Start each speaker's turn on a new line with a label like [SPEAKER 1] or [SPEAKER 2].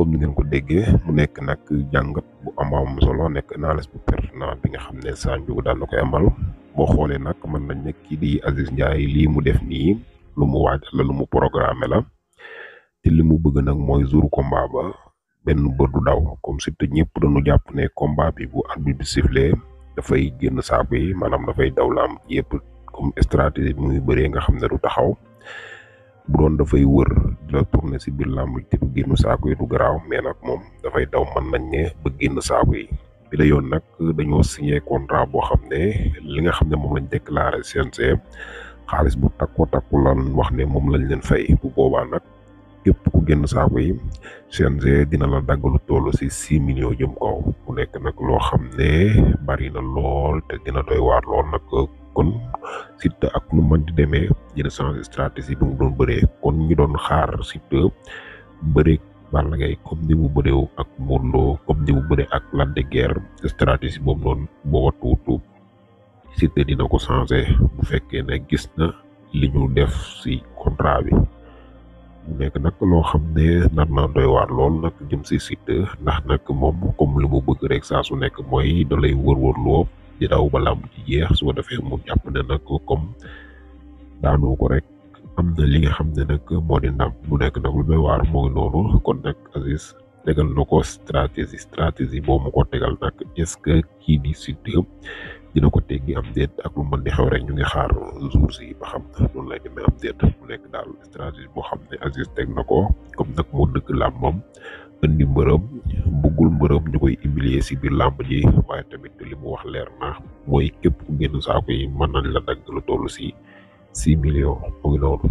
[SPEAKER 1] comme ni ngeen ko déggee mu nekk nag jàngat bu am solo nekk analyse bu pertinent bi nga xam ne Sa Ndiogou daan na koy amal boo xoolee nag mën nañ ne kii di Aziz Ndiaye lii mu def nii lu mu waajal la lu mu programmé la te li mu bëgg nag mooy jour combat ba benn bër du daw comme si te ñëpp dañu jàpp ne combat bi bu arbitre bi sifflé dafay génn saako yi maanaam dafay daw la am yëpp comme stratégie bi muy bëree nga xam ne du taxaw bu doon dafay wër di la tourner si biir làmb te du génn saako yi du garaaw mais nag moom dafay daw mën nañ ne ba génn saako yi bi la yoon nag dañoo signé contrat boo xam ne li nga xam ne moom lañ déclaré CNG xaalis bu takku lan wax ne moom lañ leen fay bu boobaa nag képp ku génn saako yi CNG dina la dagg lu toll si 6 millions jëm kaw mu nekk nag loo xam ne bari na lool te dina doy waar lool nag kon Siteu ak nu mën di demee dina changer stratégie bi mu doon bëree kon ñu doon xaar Siteu bëree Balla Gaye comme ni mu bëree ak Modou Lo comme ni mu bëree ak Lac de Guiers stratégie boobu noonu boo watuutu Siteu dina ko changer bu fekkee ne gis na li ñu def si contrat bi. mu nekk nag loo xam ne nar na doy waar lool nag jëm si Siteu ndax nag moom comme li mu bëgg rek saa su nekk mooy da lay wër-wërloo di daw ba làmb ci jeex su ko defee mu jàpp ne nag comme daanu ko rek am na li nga xam ne nag moo di ndam mu nekk nag lu doy waar moo ngi noonu kon nag Aziz tegal na ko stratégie boobu mu ko tegal nag est-ce que kii di Siteu dina ko teggi am déet ak lu mën di xew rek ñu ngi xaar jour si ba xam noonu lay demee am déet mu nekk daal stratégie boo xam ne Aziz teg na ko comme nag moo dëkk làmbam indi mbërëm bëggul mbërëm ñu koy humilier si biir làmb ji waaye tamit li mu wax leer na mooy képp ku génn saako yi mën nañ la dagg lu toll si 6 millions mu ngi noonu